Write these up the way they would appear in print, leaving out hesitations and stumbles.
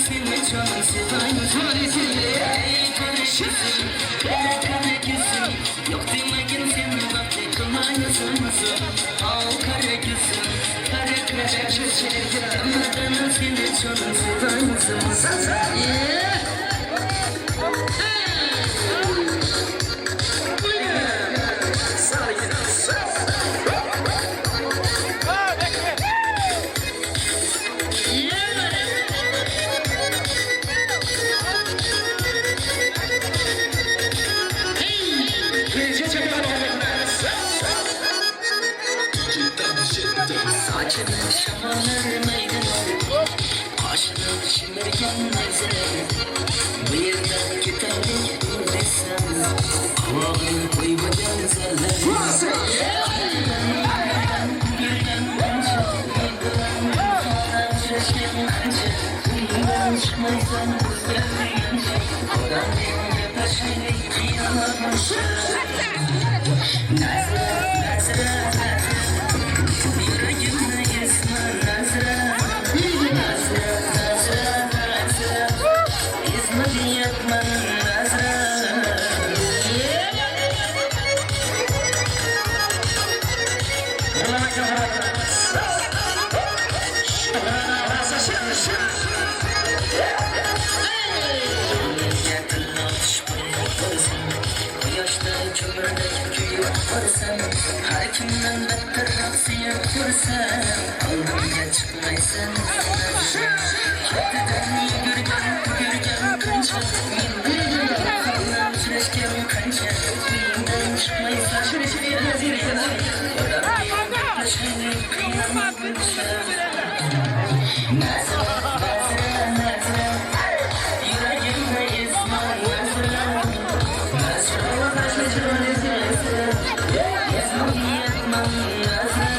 Seni jonim sevaymi? Ey qora ko'zim, qara qara ko'zim, yo'q demagin seni baxtli qilmay o'zim. Ov qora ko'zim, qara qara ko'zim, Hammadan seni jonim sevay o'zim. Sochini shamollar maydalar, qoshini chimirgan nayzalar. Bu yerdan ketaylik desam, qovog'ini qo'ymagan zallar. Yugurgan qancha, men bilan uchrashgan qancha, uyingdan chiqmaysan o'zgarmagancha, odam menga tashlaylik qiynalarmancha. Nazra, Nazra, Nazra, yuragimni ezma, Nazra. Nazra, Nazra, Nazra, ezma deyapman, Nazra. Jonimga tillo tushib ko'rsam, quyoshda ko'mirdek kuyib ko'rsam, har kimdan battarroq suyib ko'rsam, oldimga chiqmaysan. Ketidan yugurgan, yugurgan qancha, men bilan uchrashgan qancha, uyingdan chiqmaysan. Odamga gaplashaylik qiynalmaguncha. Nazra, Nazra, Nazra, yuragimni ezma, Nazra. Nazra, Nazra, Nazra, ezma deyapman, Nazra.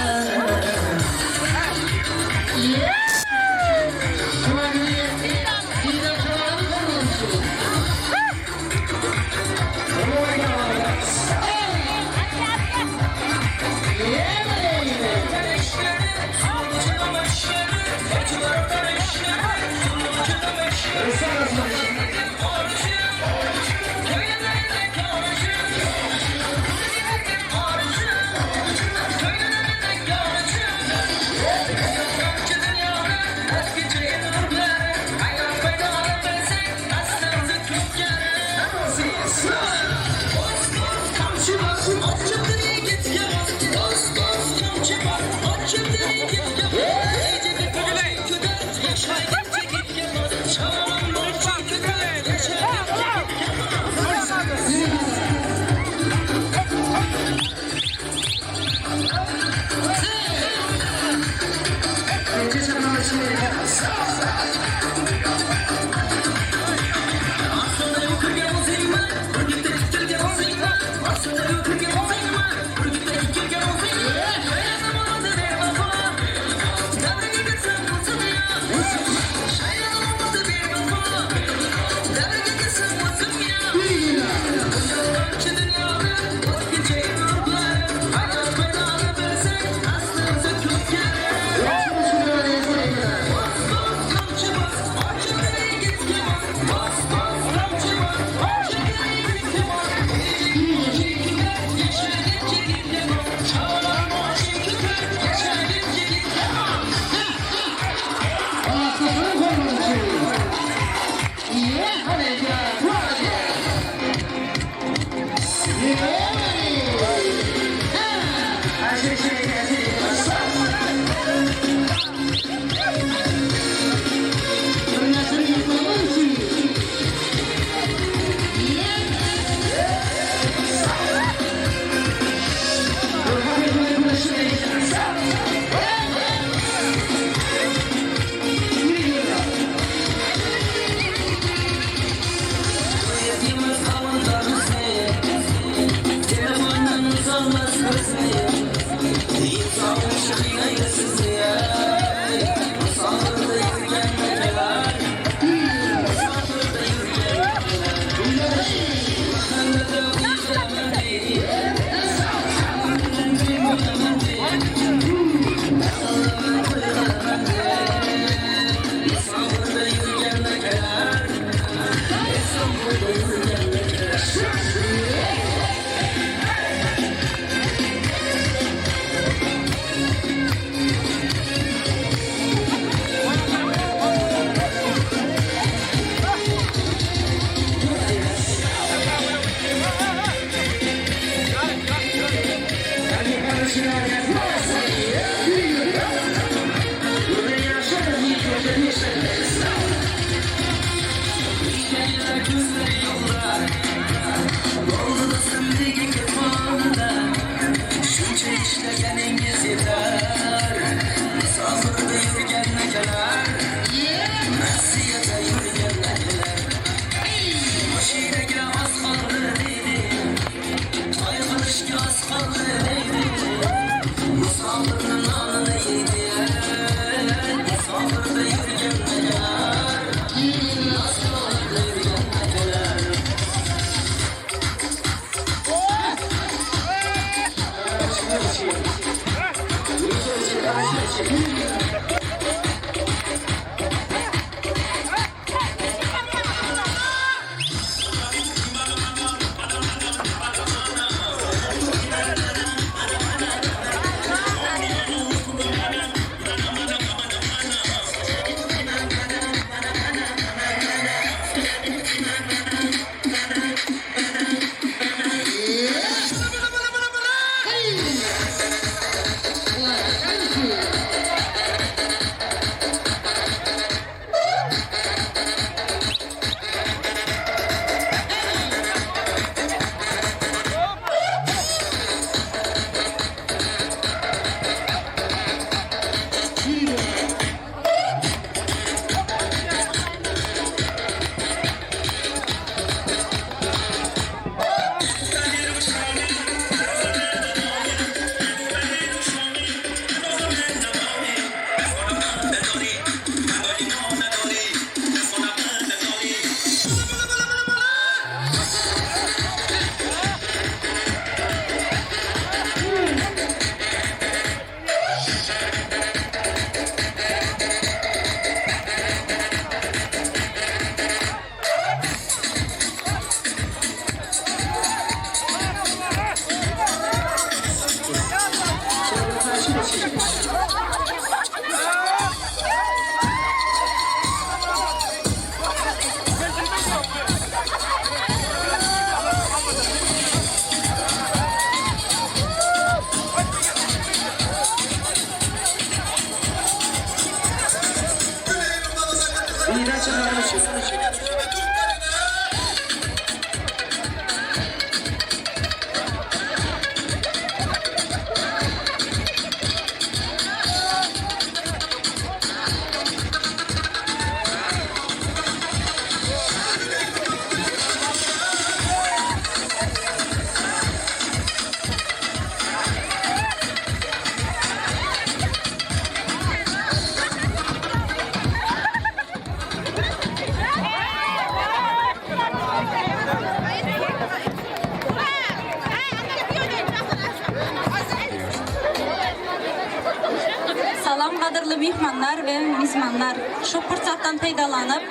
Salam gadyrly myhmanlar we mizmanlar. Şu pursatdan peýdalanyp,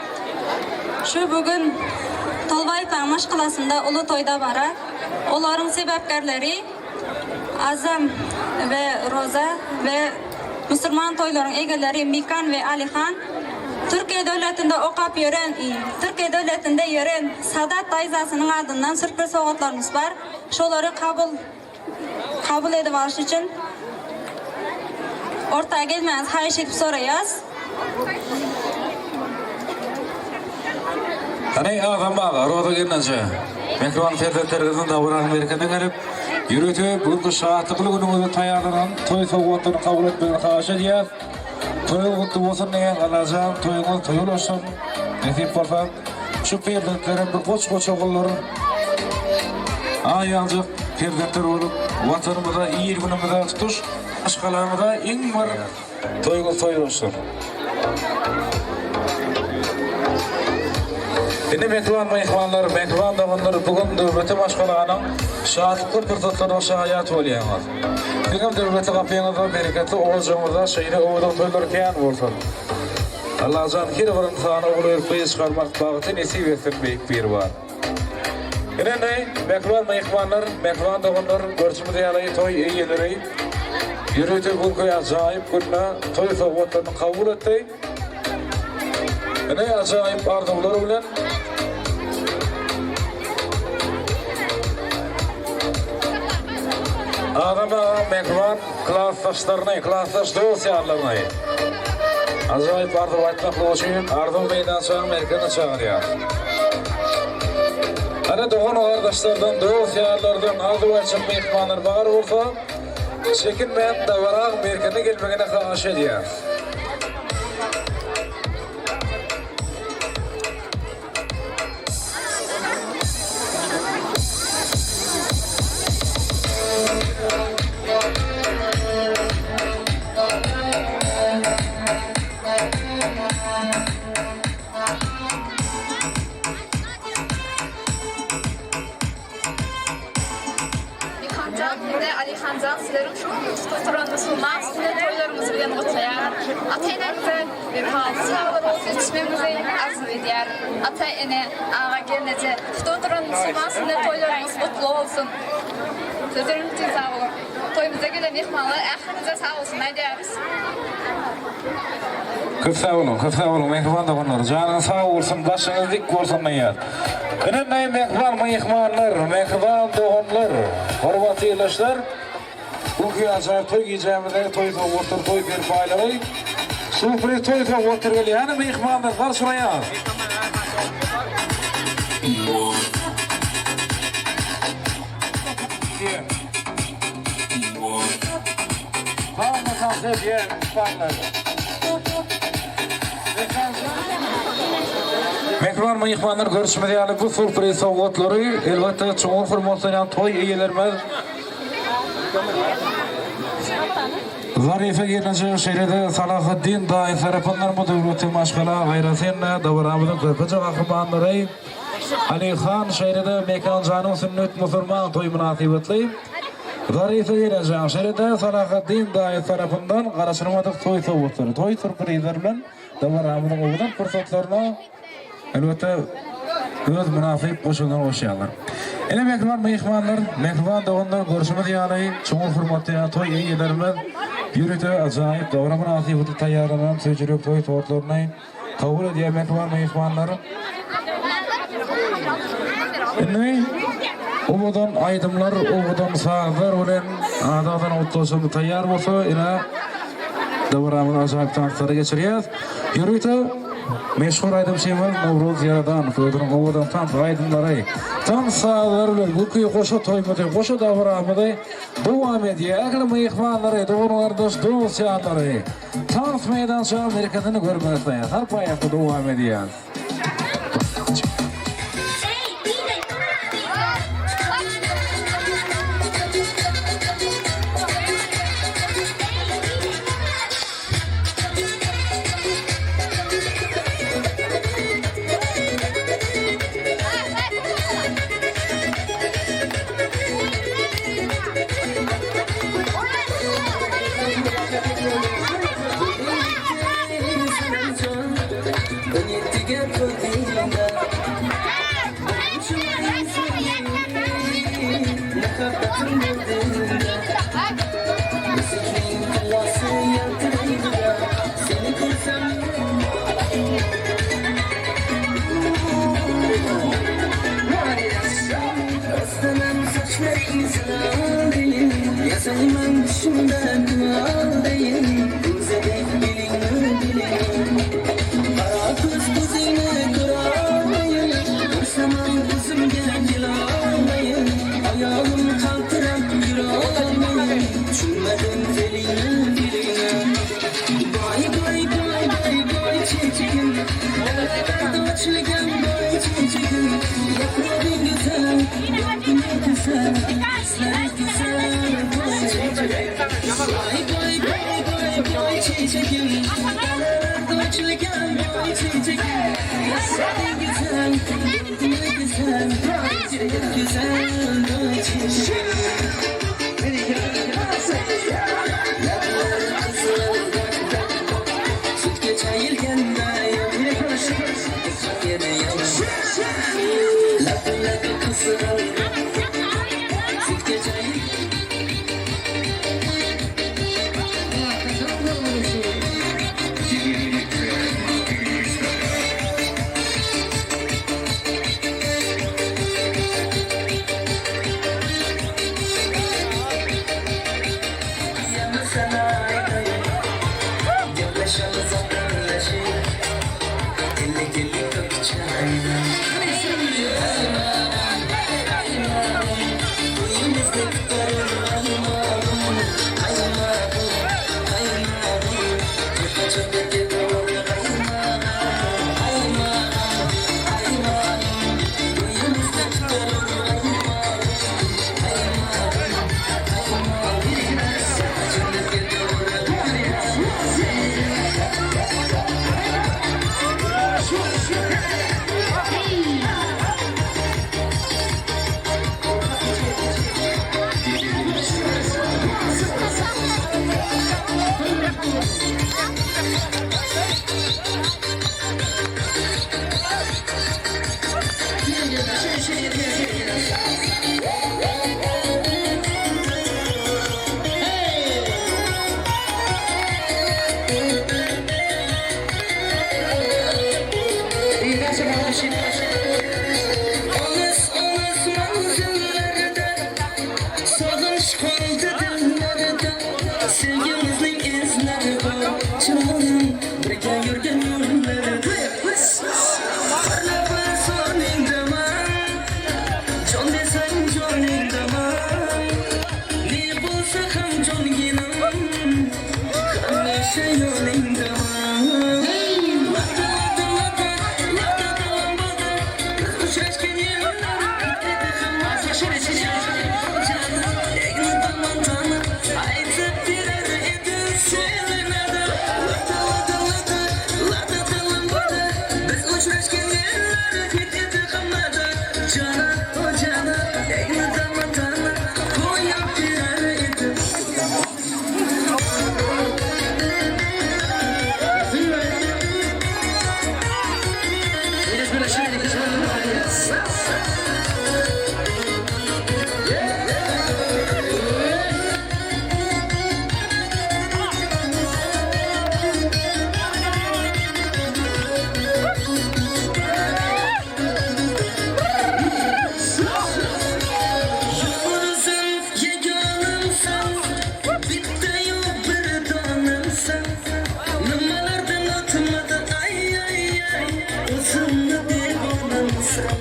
şu bu gün Tolbaýewaň maşgalasynda uly toý dabara, olaryň sebäpkärleri Azam we Roza we musulman toýlaryň egeleri Mikan we Alihan, Türkiýe döwletinde okap ýören, Türkiýe döwletinde ýören Sadat daýzasynyň adyndan sürpriz sowgatlarymyz bar. Şolary kabul kabul edip alyş üçin orta gelmäňizi haýyş edip soraýas. Hany Agam aga, Roza gelneje, mähriban perzentleriňiziň dabaraň merkezine gelip, ýörite bu günki şatlykly günüňize taýýarlanan toý sowgatlaryny kabul etmegiňizi haýyş edýäs. Toýuňyz gutly bolsun diýýän, Allajan toýuňyz toý ulaşsyn. Nesip bolsa, şu perzentlerem bir goç-goç ogullar, aý ýaljak perzentler bolup, Watanymyza, il-günümize, tutuş maşgalamyza iň bir Toýuňyz toý bolsun. Indi mähriban myhmanlar, mähriban doganlar bu gün döwletli maşgalanyň şatlykly pursatlaryna şaýat bolýaňyz. Siziňem döwletli gapyňyzda, bereketli ojagyňyzda şeýle owadan toýlar kän bolsun. Allajan her bir ynsana ogul berip gyz çykarmak bagty nesip etsin Beýik Biribar. Ine indi mähriban myhmanlar, mähriban doganlar, görşümiz ýaly toý eýeleri ýörite bu günki ajaýyp günde toý sowgatlaryny kabul etdi. Ine ajaýyp arzuwlar bilen Agam aga mähriban klasdaşlaryny, klasdaş dost-ýarlaryny ajaýyp arzuw aýtmaklyk üçin arzuw meýdançanyň merkezine çagyrýar. Hany dogan-gardaşlardan, dost-ýarlardan arzuw aýtjak myhmanlar bar bolsa, çekinmän dabara merkezine gelmegini haýyş edýäris. Mihanjan we Alihanjan sizleriň şu gün tutup duran musulman sünnet toýlaryňyz bilen gutlaýaryn. Ata-eneňize wepaly çagalar bolup ýetişmegiňizi arzuw edýärin. Ata-ene, aga, gelneje, tutup duran musulman sünnet toýlaryňyz gutly bolsun! Sözleriňiz üçin sag boluň. Toýumyza gelen myhmanlar ähliňize sag bolsun aýdýarys. Köp sag boluň, köp sag boluň mähriban doganlar. Janyňyz sag bolsun, başyňyz dik bolsun diýýäs. Ine mähriban myhmanlar, mähriban doganlar, hormatly ildeşler. Bu günki ajaýyp toý gijämizde toý sowgatlar, toý serpaýlary, sürpriz toý sowgatlary gelýär. Hany myhmanlar garşylaýas. Mähriban myhmanlar görşümiz ýaly bu surpriz sowgatlary elbetde çuňňur hormatlanýan toý eýelerimiz Zarife gelneje şeýle-de Salahaddin daýy tarapyndan bu döwletli maşgala aýratyn-da dabaramyzyň körpeje gahrymanlary Alyhan şeýle-de Mekanjanyň sünnet musulman toýy mynasybetli Zarife gelnejeň şeýle-de Salahaddin daýy tarapyndan garaşylmadyk toý sowgatlary, toý sürprizleri bilen dabaramyzyň owadan pursatlaryna elbetde öz mynasyp goşandyny goşýarlar. Ine mähriban myhmanlar, mähriban doganlar görşümiz ýaly çuňňur hormatlaýan toý eýelerimiz ýörite ajaýyp dabara mynasybetli taýýarlanan süýjülik toý tortlaryny Kabul edýär mähriban myhmanlar. Indi owadan aýdymlar, owadan sazlar bilen adadan otlaşymy taýýar bolsa, ine dabaramyzy ajaýyp tanslara geçirýäs. Ýörite. Meşhur aýdymçymyz Nowruz Ýaradanow özüniň owadan tans aýdymlary, tans sazlary bilen bu küýi goşa toýumyzy, goşa dabaramyzy dowam edýär. Ähli myhmanlary, dogan-garyndaş, dost-ýarlary tans meýdança merkezinde görmek isleýäris. Sarpa aýakda dowam edýäris. Aslında divanımsan.